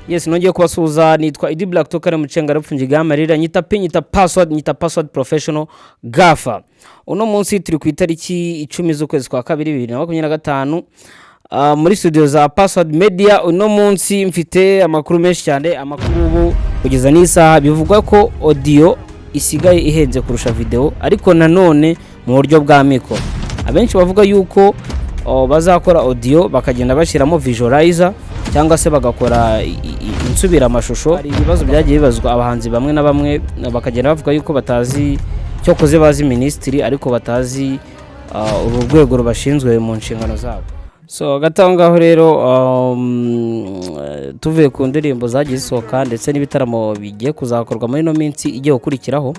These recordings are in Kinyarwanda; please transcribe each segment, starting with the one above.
Yes, nongeye kubasuhuza. Nitwa Idi Black Tokare Mucenga Rupfungiga amarira, nyita P, nyita Password, nyita Password Professional Gafa. Uno munsi turi ku itariki 10 z'ukwezi kwa kabiri 2025, muri studio za Password Media. Uno munsi mfite amakuru menshi cyane. Amakuru ubu kugeza n'isaha bivugwa ko audio isigaye ihenze kurusha video, ariko nanone mu buryo bwa mikoro. Abenshi bavuga yuko bazakora audio bakagenda bashyiramo visualizer cyangwa se bagakora insubiramashusho. Hari ibibazo byagiye bibazwa abahanzi bamwe na bamwe, bakagenda bavuga yuko batazi, cyokoze bazi minisitiri ariko batazi uru rwego rubashinzwe mu nshingano zabo. So hagati aho ngaho rero, tuvuye ku ndirimbo zagiye zisohoka ndetse n'ibitaramo bigiye kuzakorwa muri ino minsi igiye gukurikiraho,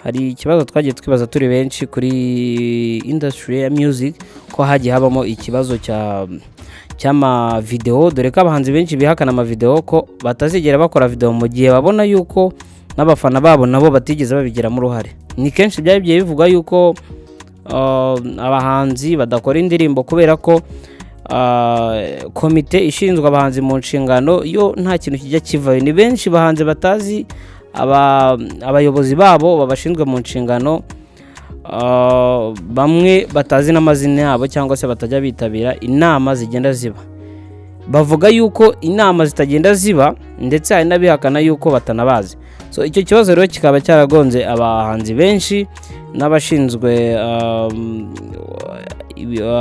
hari ikibazo twagiye twibaza turi benshi kuri industry ya music, ko hagiye habamo ikibazo cy'amavideo, dore ko abahanzi benshi bihakana amavideo, ko batazigera bakora video mu gihe babona yuko n'abafana babo nabo batigeze babigiramo uruhare. Ni kenshi byari bigiye bivugwa yuko abahanzi badakora indirimbo kubera ko komite ishinzwe abahanzi mu nshingano yo nta kintu kijya kivayo. Ni benshi bahanzi batazi abayobozi babo babashinzwe mu nshingano, bamwe batazi n'amazina yabo cyangwa se batajya bitabira inama zigenda ziba. Bavuga yuko inama zitagenda ziba, ndetse hari n'abihakana yuko batanabazi. So icyo kibazo rero kikaba cyaragonze abahanzi benshi n'abashinzwe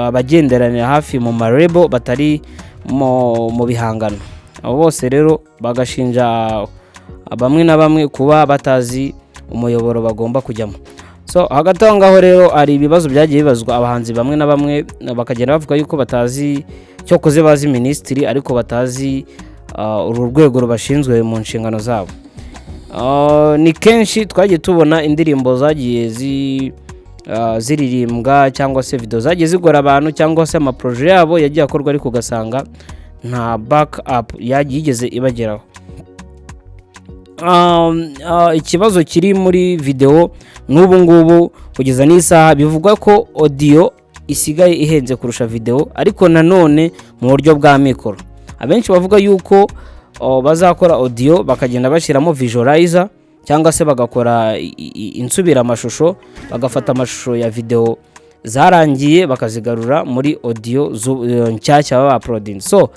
abagenderanira hafi mu ma label batari mu bihangano. Abo bose rero bagashinja bamwe na bamwe kuba batazi umuyoboro bagomba kujyamo. So hagati aho ngaho rero, hari ibibazo byagiye bibazwa abahanzi bamwe na bamwe, bakagenda bavuga yuko batazi, cyokoze bazi minisitiri ariko batazi uru rwego rubashinzwe mu nshingano zabo. Ni kenshi twagiye tubona indirimbo zagiye ziririmbwa cyangwa se video zagiye zigora abantu, cyangwa se ama projets yabo yagiye akorwa ariko ugasanga nta backup yigeze ibageraho. Ikibazo kiri muri video n'ubu ngubu kugeza n'isaha bivugwa ko audio isigaye ihenze kurusha video, ariko nanone mu buryo bwa mikoro. Abenshi bavuga yuko bazakora audio bakagenda bashyiramo visualizer cyangwa se bagakora insubiramashusho, bagafata amashusho ya video zarangiye bakazigarura muri audio nshyashya baba uploading. So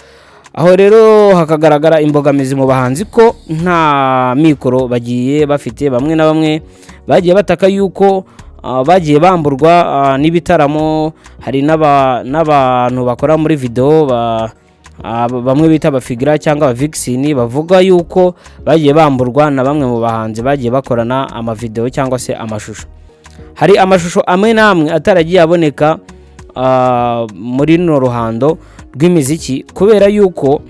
aho rero hakagaragara imbogamizi mu bahanzi ko nta mikoro bagiye bafite. Bamwe na bamwe bagiye bataka yuko bagiye bamburwa n'ibitaramo. Hari n'abantu bakora muri video bamwe bita aba figurants cyangwa aba vixen, bavuga yuko bagiye bamburwa na bamwe mu bahanzi bagiye bakorana amavideo cyangwa se amashusho. Hari amashusho amwe n'amwe ataragiye aboneka muri runo ruhando rw'imiziki kubera yuko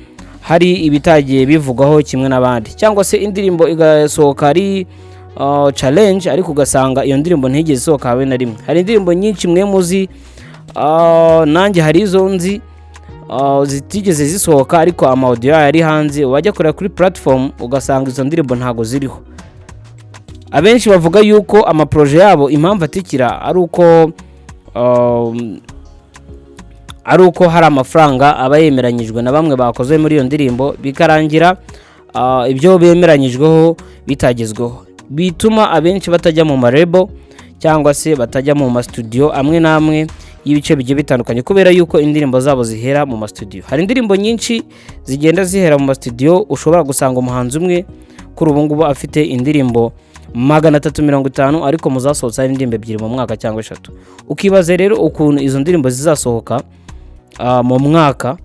hari ibitagiye bivugwaho kimwe n'abandi, cyangwa se indirimbo igasohoka ari challenge, ariko ugasanga iyo ndirimbo ntigeze isohoka habe na rimwe. Hari indirimbo nyinshi mwe muzi, nanjye hari izo nzi zitigeze zisohoka ariko ama audio yayo ari hanze. Wajya kureba kuri platform ugasanga izo ndirimbo ntago ziriho. Abenshi bavuga yuko ama projets yabo impamvu atikira ari uko hari amafaranga aba yemeranyijwe na bamwe bakoze muri iyo ndirimbo, bikarangira ibyo bemeranyijweho bitagezweho, bituma abenshi batajya mu ma label cyangwa se batajya mu masitudiyo amwe n'amwe y'ibice bigiye bitandukanye, kubera yuko indirimbo zabo zihera mu masitudiyo. Hari indirimbo nyinshi zigenda zihera mu masitudiyo. Ushobora gusanga umuhanzi umwe kuri ubu ngubu afite indirimbo 350, ariko mu zasohotse hari indirimbo ebyiri mu mwaka cyangwa eshatu. Ukibaza rero ukuntu izo ndirimbo zizasohoka mu mwaka,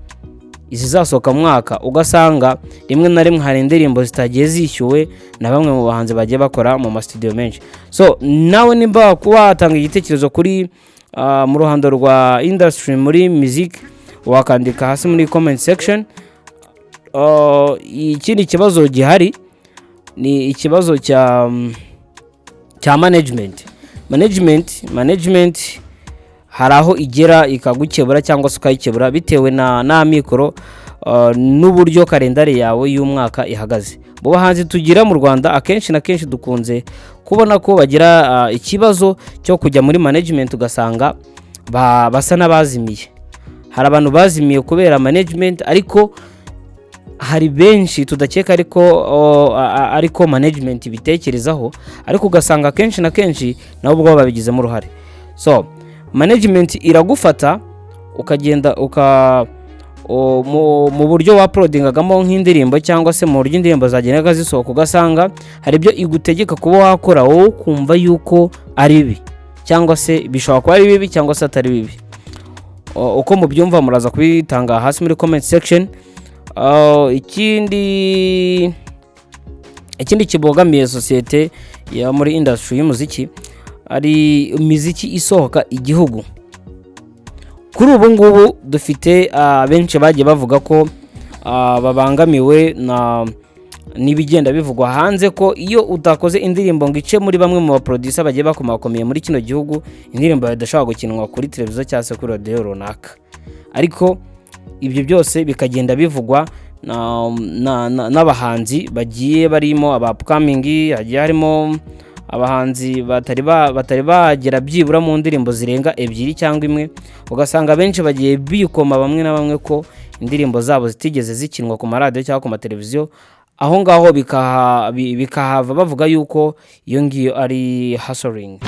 izizasohoka mu mwaka, ugasanga rimwe na rimwe hari indirimbo zitagiye zishyuwe na bamwe mu bahanzi bagiye bakora mu masitudiyo menshi. So nawe nimba kuba watanga igitekerezo kuri mu ruhando rwa industry muri music, wakandika hasi muri comment section. Ikindi kibazo gihari ni ikibazo cya management. Management hari aho igera ikagukebura cyangwa se ukayikebura bitewe na n'amikoro n'uburyo calendar yawe y'umwaka ihagaze. Mu bahanzi tugira mu Rwanda, akenshi na kenshi dukunze kubona ko bagira ikibazo cyo kujya muri management, ugasanga basa n'abazimiye. Hari abantu bazimiye kubera management, ariko Hari benshi tudakeka, ariko ariko management ibitekerezaho, ariko ugasanga kenshi na kenshi nabo ubwabo babigizemo uruhare. So management iragufata ukagenda uka mu buryo wauploadingagamo nk'indirimbo, cyangwa se mu buryo indirimbo zagendaga zisohoka, ugasanga hari ibyo igutegeka kuba wakora, wowe ukumva yuko ari bibi, cyangwa se bishobora kuba ari bibi cyangwa se atari bibi. Uko mubyumva muraza kubitanga hasi muri comment section. Ikindi kibogamiye sosiyete ya muri industry y'umuziki ari imiziki isohoka igihugu. Kuri ubu ngubu dufite benshi bagiye bavuga ko babangamiwe na n'ibigenda bivugwa hanze, ko iyo utakoze indirimbo ngo ice muri bamwe mu baproducer bagiye bakomakomeye muri kino gihugu, indirimbo yawe idashobora gukinwa kuri televiziyo cyangwa se kuri radiyo runaka. Ariko ibyo byose bikagenda bivugwa n'abahanzi bagiye barimo aba upcoming, hagiye harimo abahanzi batari bagera byibura mu ndirimbo zirenga ebyiri cyangwa imwe, ugasanga benshi bagiye bikoma bamwe na bamwe ko indirimbo zabo zitigeze zikinwa ku maradiyo cyangwa ku mateleviziyo. Aho ngaho bikahava bavuga yuko iyo ngiyo ari hustling.